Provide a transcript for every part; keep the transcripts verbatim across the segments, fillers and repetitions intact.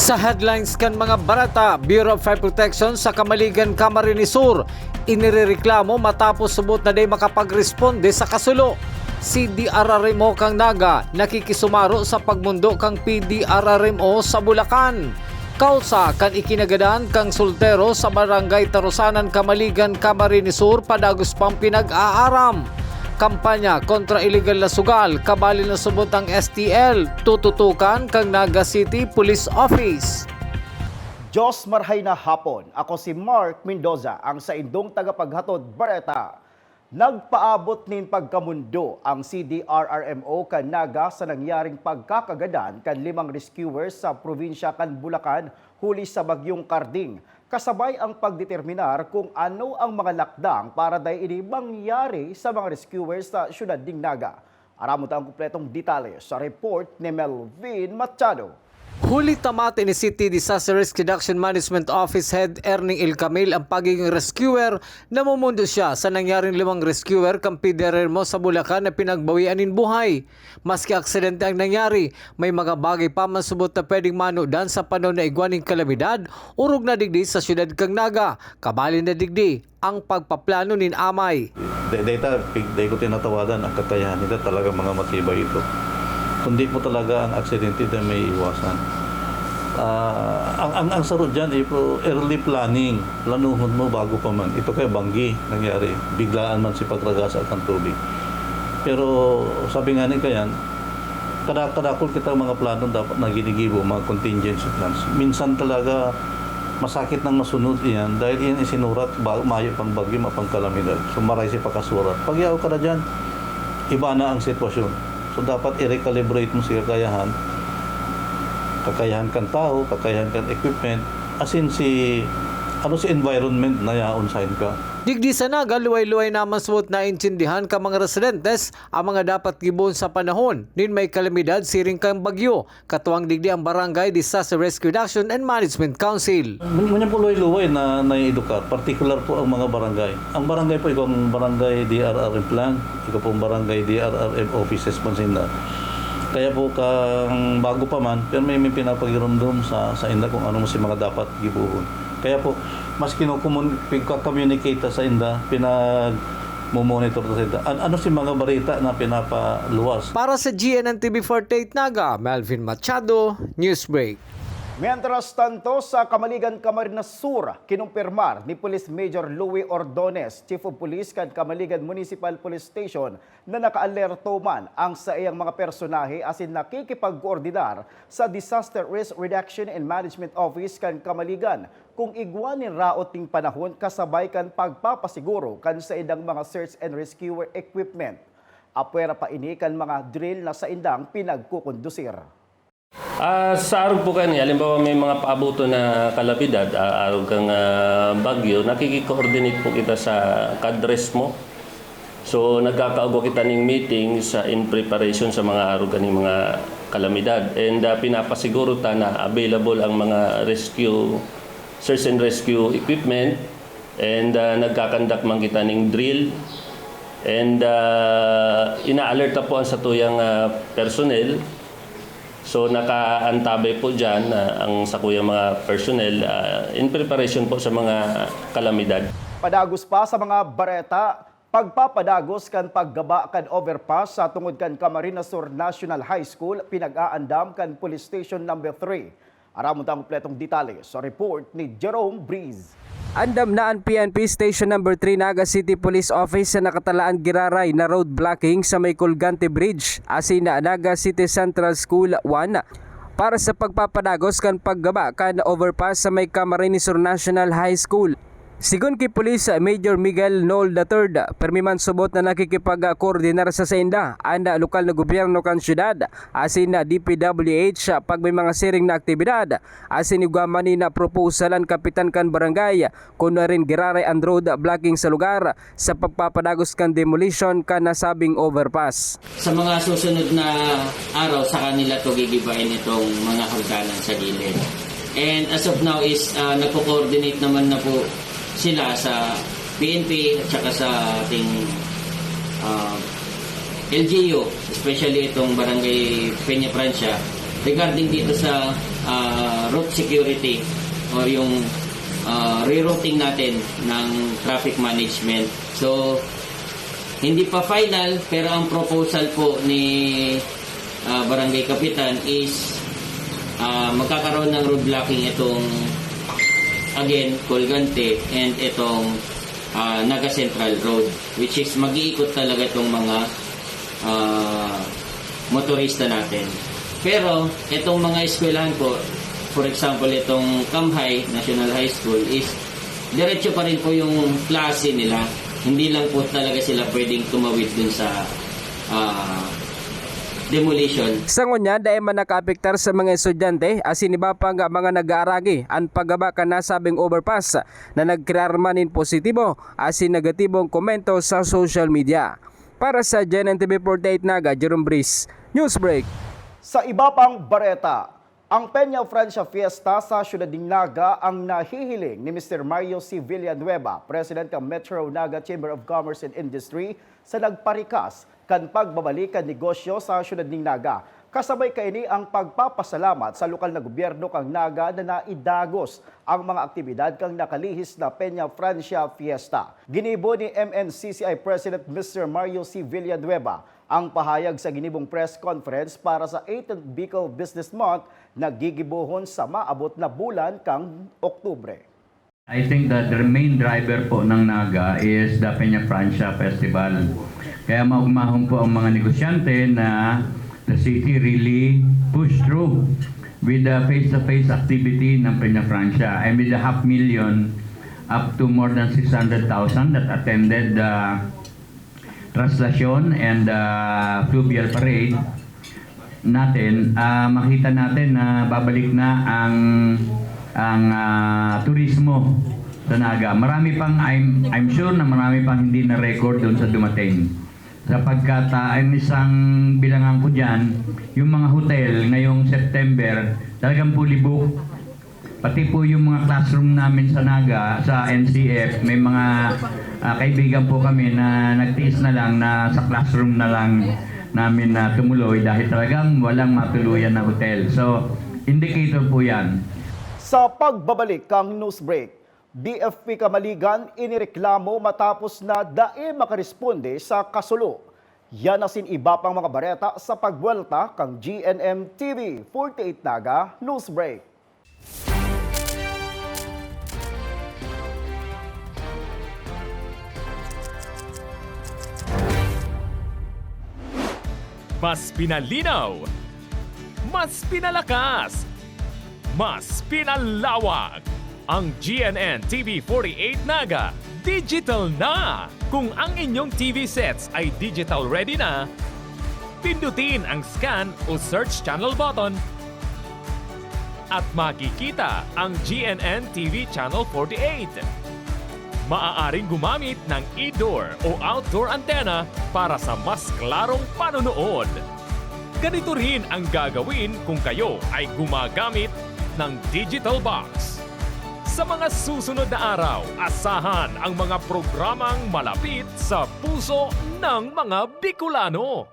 Sa headlines kan mga bareta, Bureau of Fire Protection sa Camaligan, Camarines Sur, inirereklamo matapos subot na di makapagresponde sa kasulo. C D R R M O kan Naga nakikisumaro sa pagmondo kan P D R R M O sa Bulacan. Kausa kan ikinagadan kan soltero sa Barangay Tarusanan, Camaligan, Camarines Sur, padagos pang pinag-aaram. Kampanya kontra ilegal na sugal, kabali na subot ang S T L, tututukan kan Naga City Police Office. Diyos marhay na hapon. Ako si Mark Mendoza, ang saindong tagapaghatod bareta. Nagpaabot nin pagkamondo ang C D R R M O kan Naga sa nangyaring pagkakagadan kan limang rescuers sa probinsya kan Bulacan huli sa Bagyong Karding, kasabay ang pagdeterminar kung ano ang mga lakdang para dai ini mangyari sa mga rescuers sa siyudad nin Naga. Aramon ta ang kumpletong detalye sa report ni Melvin Machado. Huli ta mati ni City Disaster Risk Reduction Management Office Head Erning Ilcamil ang pagiging rescuer, namumundo siya sa nangyaring limang rescuer kan P D R R M O sa Bulacan na pinagbawian nin buhay. Maski aksidente ang nangyari, may mga bagay pa man subot na pwedeng manodan sa panahon na igwa nin kalamidad, orog na digdi sa siyudad kan Naga, kabali na digdi ang pagpaplano nin amay. Dai, dai ta, pig-, dai ko tinatawadan ang kakayahan nila, talaga mga matibay ito. Kundi po talaga ang aksidente na may iwasan. Ah, ang, ang, ang saro dyan, eh, po, early planning. Planuhon mo bago pa man. Ito kaya banggi nangyari. Biglaan man si pagragasa kan tubig. Pero sabi nga ni Kayan, kada, kadakul kita mga plano dapat na ginigibo, mga contingency plans. Minsan talaga masakit nang masunod iyan dahil iyan isinurat ba-, mayo pang bagyo, mapang kalamidad. So, maray si pakasurat. Pag yaw ka na dyan, iba na ang sitwasyon. So, dapat i-recalibrate mo si kakayahan. Kakayahan kan tao, kakayahan kan equipment, asin si, ano, si environment na yaon sain ka. Digdi sa Naga, luway-luway na maswot na intindihan ka mga residentes ang mga dapat gibohon sa panahon nin may kalamidad siring kan bagyo. Katuwang digdi ang Barangay Disaster Risk Reduction and Management Council. Ngunyan po luway-luway na naiedukar, partikular po ang mga barangay. Ang barangay po, ikaw ang barangay D R R M plan, ikaw po ang barangay D R R M offices man sinda. Kaya po, kang bago pa man, pero may, may pinapagiromdom sa, sa inda kung ano si mga dapat gibohon. Kaya po, mas kinukumun-, pigka-communicate ta sa inda, pinag-, mo-monitor ta sa inda. An-, ano si mga barita na pinapaluwas? Para sa G N N T V forty-eight Naga, Melvin Machado, Newsbreak. Mientras tanto, sa Camaligan, Camarines Sur, kinumpirmar ni Police Major Louie Ordones, Chief of Police kan Camaligan Municipal Police Station, na nakaalerto man ang saiyang mga personahe asin nakikipagkoordinar sa Disaster Risk Reduction and Management Office kan Camaligan kung igwa nin raot ning panahon kasabay kan pagpapasiguro kan saindang mga search and rescue equipment. Apwera pa ini kan mga drill na saindang pinagkukondusir. Ah, sa arog po kani, halimbawa may mga paabuton na kalamidad, ah, arog kang, ah, bagyo, nakiki-coordinate po kita sa kadres mo. So, nagkakaugwa kita ning meeting sa, in preparation sa mga arog kaning mga kalamidad. And, ah, pinapasiguro ta na available ang mga rescue, search and rescue equipment. And, ah, nagkakandak man kita ning drill. And, ah, ina-alert ta po ang satuyang, ah, personnel. So, nakaantabay po dyan, ah, ang sakuyang mga personnel, ah, in preparation po sa mga kalamidad. Padagos pa sa mga bareta, pagpapadagos kan paggaba kan overpass sa tungod kan Camarines Sur National High School, pinag-aandam kan Police Station Number three. Aramon ta ang kompletong detalye sa report ni Jerome Breeze. Andam na an P N P Station Number three Naga City Police Office sa nakatalaan giraray na road blocking sa may Colgante Bridge, asin na Naga City Central School one, para sa pagpapadagos kan paggaba kan overpass sa may Camarines Sur National High School. Sigon ki Police Major Miguel Noel the third, permi man subot na nakikipagkoordinar sa sainda an lokal na gobyerno kan syudad asin D P W H pag may mga siring na aktibidad, asin igwa man ni na proposal an kapitan kan barangay kun nuarin giraray an road blocking sa lugar sa pagpapadagos kan demolition kan nasabing overpass. Sa mga susunod na araw, sa kanila to gigibain itong mga hagdanan sa gilid. And as of now is, ah, nagko-coordinate naman na po sila sa P N P at saka sa ating, ah, L G U, especially itong Barangay Peña Francia, regarding dito sa ah, route security o yung, ah, rerouting natin ng traffic management. So, hindi pa final, pero ang proposal po ni, ah, Barangay Kapitan is, ah, magkakaroon ng road blocking itong, again, Colgante and itong, ah, Naga Central Road, which is mag-iikot talaga itong mga, ah, motorista natin. Pero itong mga eskwelahan po, for example, itong Kamhay National High School is diretso pa rin po yung klase nila. Hindi lang po talaga sila pwedeng tumawid dun sa, ah, demolition. Sa ngunyan, dai man nakaapektar sa mga estudyante asin iba pang mga nag-aaragi an paggaba kan nasabing overpass na nagkirarman nin positibo asin negatibong komento sa social media. Para sa G N N T V forty-eight Naga, Jerome Breeze, Newsbreak. Sa iba pang bareta, ang Peña Francia Fiesta sa siyudad nin Naga ang nahihiling ni Mister Mario C. Villanueva, President kan Metro Naga Chamber of Commerce and Industry, sa nagparikas kan pagbabalik kan negosyo sa siyudad nin Naga. Kasabay kaini ang pagpapasalamat sa lokal na gobyerno kan Naga na naidagos ang mga aktibidad kan nakalihis na Peña Francia Fiesta. Ginibo ni M N C C I President Mister Mario C. Villanueva ang pahayag sa ginibong press conference para sa eighth Bicol Business Month na gigibohon sa maabot na bulan kan Oktubre. I think that the main driver po ng Naga is the Peña Francia Festival. Kaya maugmahon po ang mga negosyante na the city really push through with the face-to-face activity ng Peña Francia and with the half million up to more than six hundred thousand that attended the Traslacion and, ah, Fluvial Parade natin, ah, makita natin na babalik na ang, ang, ah, turismo sa Naga. Marami pang, I'm, I'm sure na marami pang hindi na-record doon sa dumating. Sapagkat, ah, ang isang bilangan ko diyan, yung mga hotel ngayong September, talagang fully booked. Pati po yung mga classroom namin sa Naga, sa N C F, may mga, ah, kaibigan po kami na nagtiis na lang na sa classroom na lang namin na tumuloy dahil talagang walang matuluyan na hotel. So, indicator po yan. Sa pagbabalik kang news break, B F P Kamaligan inireklamo matapos na dai makaresponde sa kasulo. Yan asin iba pang mga bareta sa pagbuwelta kang G N M T V forty-eight Naga News Break. Mas pinalinaw, mas pinalakas, mas pinalawak. Ang G N N T V forty-eight Naga, digital na! Kung ang inyong T V sets ay digital ready na, pindutin ang scan o search channel button at makikita ang G N N T V Channel forty-eight. Maaaring gumamit ng indoor o outdoor antenna para sa mas klarong panonood. Ganito rin ang gagawin kung kayo ay gumagamit ng digital box. Sa mga susunod na araw, asahan ang mga programang malapit sa puso ng mga Bicolano.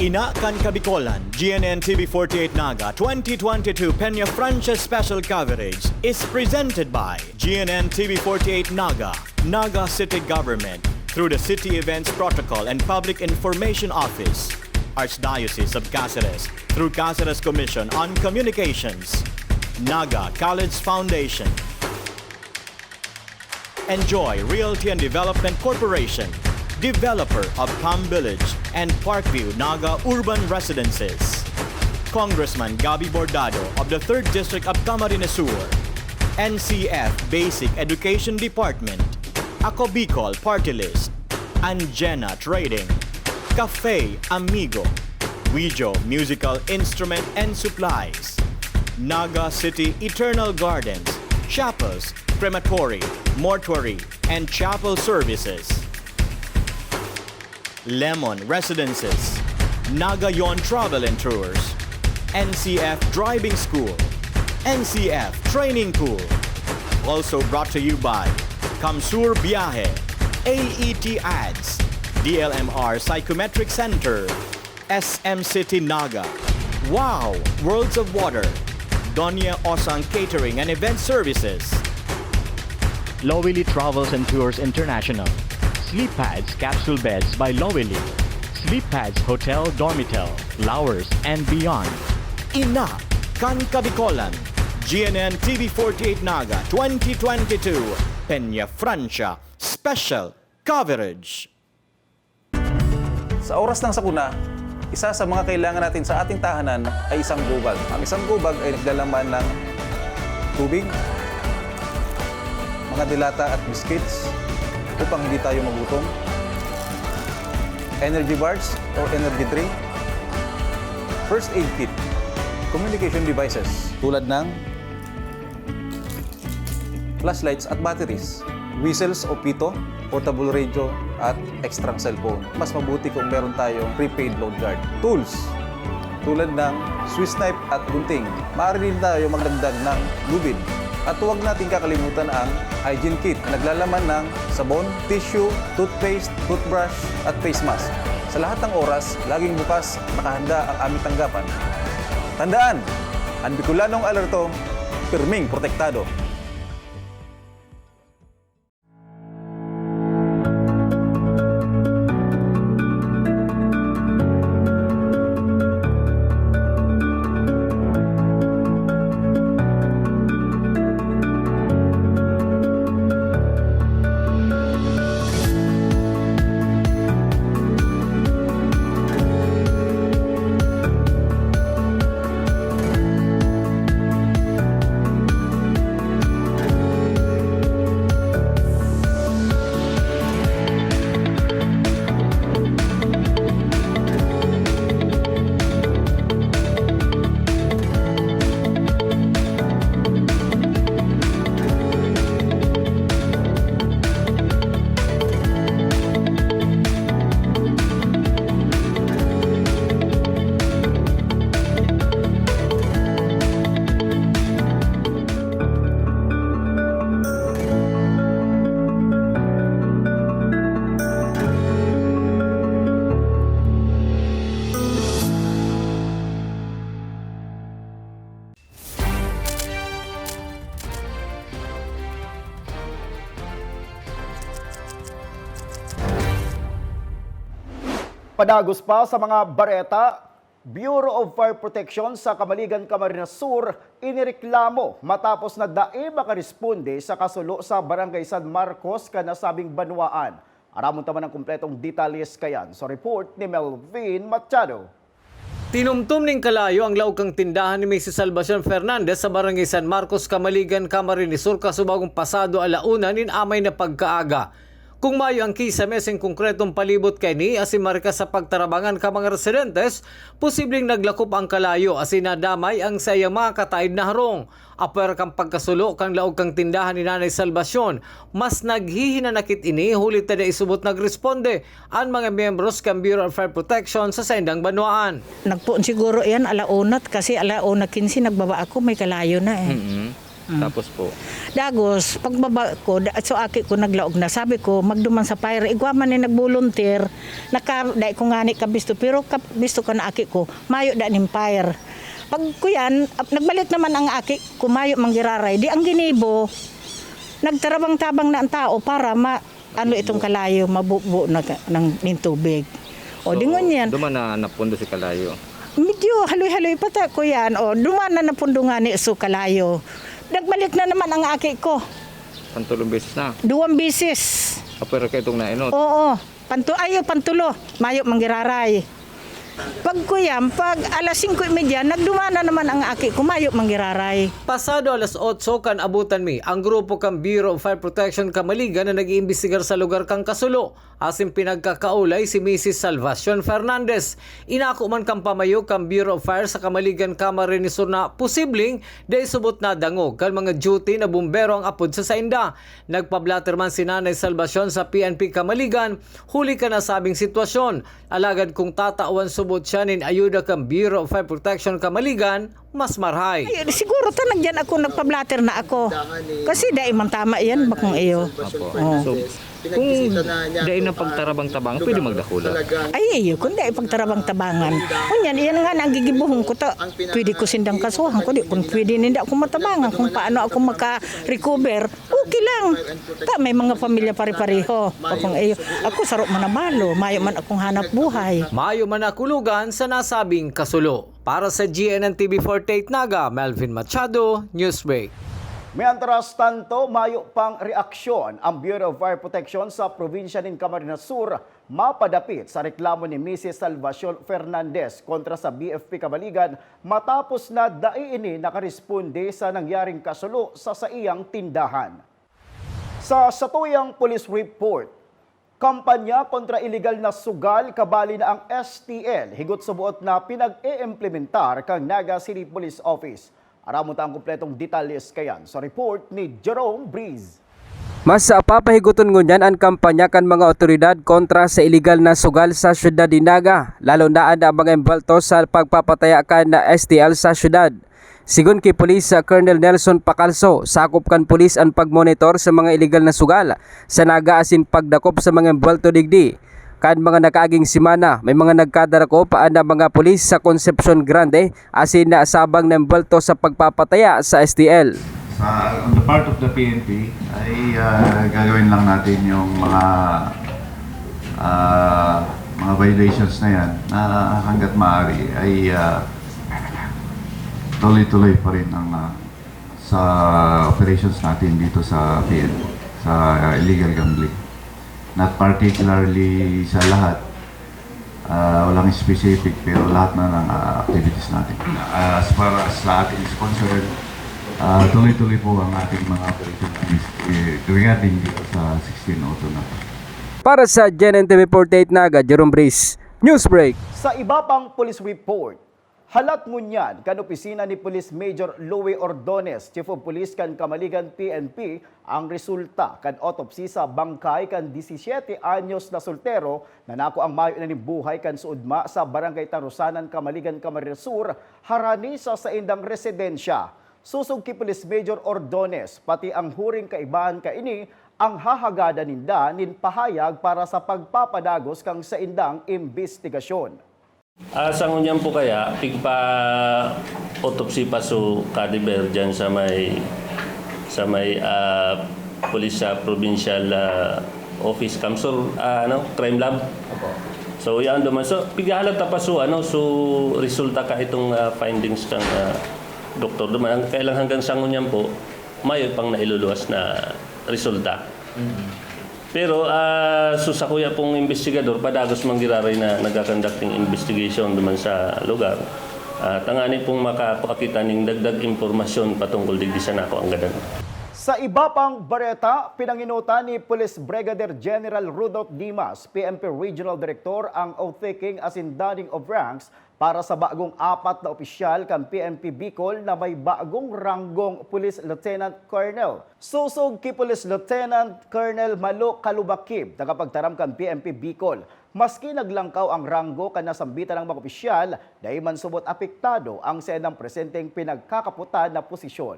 Ina kan Kabikolan, G N N T V forty-eight Naga twenty twenty-two Peña Francia Special Coverage is presented by G N N T V forty-eight Naga, Naga City Government, through the City Events Protocol and Public Information Office, Archdiocese of Caceres, through Caceres Commission on Communications, Naga College Foundation. Enjoy Realty and Development Corporation, developer of Palm Village and Parkview Naga Urban Residences. Congressman Gabby Bordado of the third District of Camarines Sur. N C F Basic Education Department. Ako Bicol Party List. Anjena Trading. Cafe Amigo. Wijo Musical Instrument and Supplies. Naga City Eternal Gardens. Chapels, crematory, mortuary, and chapel services. Lemon Residences, Nagayon Travel and Tours, N C F Driving School, N C F Training Pool. Also brought to you by Kamsur Biyahe, A E T Ads, D L M R Psychometric Center, S M City Naga. Wow! Worlds of Water. Doña Osang Catering and Event Services. Lowili Travels and Tours International. Sleep Pads Capsule Beds by Lowili. Sleep Pads Hotel Dormitel, Flowers and Beyond. Ina, kan Kabikolan. G N N T V forty-eight Naga twenty twenty-two, Peña Francia, Special Coverage. Sa oras ng sakuna, isa sa mga kailangan natin sa ating tahanan ay isang gobag. Ang isang gobag ay naglalaman ng tubig, mga delata at biscuits upang hindi tayo magutom, energy bars or energy drink, first aid kit, communication devices tulad ng flashlights at batteries, whistles o pito, portable radio, at extrang cellphone. Mas mabuti kung meron tayong prepaid load guard. Tools, tulad ng Swiss knife at gunting. Maaari din tayo magdagdag ng lubid. At huwag nating kakalimutan ang hygiene kit na naglalaman ng sabon, tissue, toothpaste, toothbrush, at face mask. Sa lahat ng oras, laging bukas, nakahanda ang aming tanggapan. Tandaan, ang Bicolanong Alerto, pirming protektado. Padagos pa sa mga bareta, Bureau of Fire Protection sa Camaligan, Camarines Sur, inireklamo matapos na dai makaresponde sa kasulo sa Barangay San Marcos kan nasabing banwaan. Aramon ta man ang kompletong detalye kayan sa report ni Melvin Machado. Tinumtom nin kalayo ang laog kan tindahan ni Misis Salvacion Fernandez sa Barangay San Marcos, Camaligan, Camarines Sur, kasubago pasado ala una nin amay na pagkaaga. Kung mayo ang kisame asin konkretong palibot kaini asin marikas sa pagtarabangan kan mga residentes, posibleng naglakop ang kalayo asin nadamay ang saiyang mga kataed na harong. Apwera kan pagkasulo kan laog kan tindahan ni Nanay Salvacion, mas naghihinanakit ini huli ta dai subot nagresponde an mga miyembros kan Bureau of Fire Protection sa saindang banwaan. Nagpoon siguro iyan ala una, kasi ala una kinse nagbaba ako, may kalayo na eh. Mm-mm. Mm. Tapos po? Dagos, pagbaba ko, da- so aki ko naglaog na. Sabi ko, magduman sa fire. Igwa man ni nag-volunteer, naka, dai ko ngani kabisto, pero kabisto ka na aki ko, mayo da nin fire. Pag kuyan, ap- nagbalik naman ang aki ko, mayo manggiraray. Di ang ginibo, nagtarabang-tabang na ang tao para ma- ano itong kalayo, mabubo na ka- ng, ng tubig. O, So, dingon yan. Duman na napundo si kalayo. Medyo haloy-haloy pa ta, kuyan. O, duman na napundo nga ni so kalayo. Nagbalik na naman ang aki ko. Pantulong beses na. Duwang bisis. Apwera ka itong nainot. Oo. Pantu ayo pantulo. Mayo manggiraray. Pagkuyam, pag alas singko y media, nagdumana naman ang aki ko, mayo manggiraray. Pasado alas otso kan abutan mi ang grupo kan Bureau of Fire Protection Kamaligan na nag-iimbestigar sa lugar kan kasulo, asin pinagkakaulay si Misis Salvacion Fernandez. Inako man kan pamayo kan Bureau of Fire sa Kamaligan, Camarines Sur na posibleng dai subot nadangog kan mga duty na bumbero ang apod sa sainda. Nagpa-blotter man si Nanay Salvacion sa P N P Kamaligan huli kan nasabing sitwasyon. Alagad kung tatawan subot siya nin ayuda kan Bureau of Fire Protection Kamaligan, Mas marhay. Ay, siguro ta nagyan ako, nagpa-blotter na ako. Kasi dai man tama yan, bakong iyo. Opo. Oh. So, kung dai na pagtarabang-tabangan, pwede magdakula. Ay, iyo, kung dai pagtarabang-tabangan. Kunyan, iyan nga na ang gigibuhon ko ta. Pwede ko sindang kasuhan, kundi kung pwede ninda ako matabangan, kung paano ako maka-recover, okay lang. Ta, may mga pamilya pare-pareho. Bakong iyo. Ako, saro man na balo, mayo man akong hanap buhay. Mayo man nakulogan sa nasabing kasulo. Para sa G N N T V forty-eight Naga, Melvin Machado, Newsbreak. Mientras tanto, mayo pang reaksyon ang Bureau of Fire Protection sa probinsya nin Camarines Sur mapadapit sa reklamo ni Misis Salvacion Fernandez kontra sa B F P Kabaligan matapos na dai ini nakaresponde sa nangyaring kasulo sa saiyang tindahan. Sa satuyang police report, kampanya kontra iligal na sugal kabali na ang S T L, higot suboot na pinag-e-implementar kan Naga City Police Office. Aramon ta ang kompletong detalles kayan sa report ni Jerome Breeze. Mas papahigoton ngunyan an kampanya kan mga awtoridad kontra sa iligal na sugal sa siyudad nin Naga, lalo na an mga embwelto sa pagpapataya kan S T L sa siyudad. Sigon ki Police Colonel Nelson Pacalso, sakop kan pulis an pagmonitor sa mga iligal na sugal sa Naga asin pagdakop sa mga embwelto digdi. Kan mga nakaaging semana, may mga nagkadarakop an mga pulis sa Concepcion Grande asin nasabang na embwelto sa pagpapataya sa S T L. Sa, on the part of the P N P, ay ah, gagawin lang natin yung mga ah, mga violations na yan na hanggat maaari ay ah, tuloy-tuloy pa rin ang ah, sa operations natin dito sa P N P, sa illegal gambling. Not particularly sa lahat, ah, walang specific, pero lahat na ng ah, activities natin. Ah, as far as sa ating sponsor, ah, tuloy-tuloy po ang ating mga operations eh, regarding dito sa sixteen auto na to. Para sa G N N T V forty-eight Naga, Jerome Breeze, Newsbreak. Sa iba pang police report, halat ngunyan kan opisina ni Police Major Louie Ordones, Chief of Police kan Kamaligan P N P, ang resulta kan autopsy sa bangkay kan disisiete anyos na soltero na nakuang mayo na nin buhay kan suodma sa Barangay Tarusanan, Kamaligan, Camarines Sur, harani sa saindang residensya. Sosog ki Police Major Ordones, pati ang huring kaibahan kaini ang hahagadan ninda nin pahayag para sa pagpapadagos kan saindang imbestigasyon. Ah, sa ngunyan po kaya, pigpa-autopsy pa su cadaver dyan sa may, sa may ah, Police ah, Provincial ah, Office, CamSur, ah, ano, Crime Lab. So, yan duman. So, pighahalat ta pa su, ano, su resulta ka itong ah, findings kang ah, doktor duman. Ang kailang hanggang sa ngunyan po, mayo pang nailuluwas na resulta. Pero ah, su sakuya pong investigador, padagos man giraray na nagkakandak ning investigation duman sa lugar. Ah, tangani pong makakita ning dagdag impormasyon patungkol digdi sa nakuang gadan. Sa iba pang bareta, pinanginutan ni Police Brigadier General Rudolph Dimas, P N P Regional Director, ang oath-taking asin donning of ranks para sa bagong apat na opisyal kan P N P Bicol na may bagong ranggong Police Lieutenant Colonel. Sosog ki Police Lieutenant Colonel Malo Kalubakib, tagapagtaram kan P N P Bicol, maski naglangkaw ang ranggo kan nasambitan na mga opisyal, dai man subot apektado ang saindang presenteng pinagkakapotan na posisyon.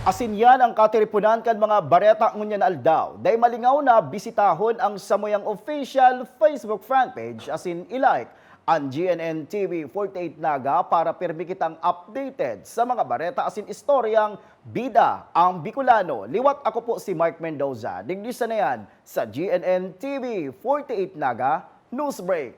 Asin yan ang katiriponan kan mga bareta ngunyan na aldaw. Dai malingaw na bisitahon ang samuyang official Facebook fan page asin i-like an G N N T V forty-eight Naga para pirmi kitang updated sa mga bareta asin istoryang bida ang Bicolano. Liwat ako po si Mark Mendoza. Digdi sa na yan sa G N N T V forty-eight Naga Newsbreak.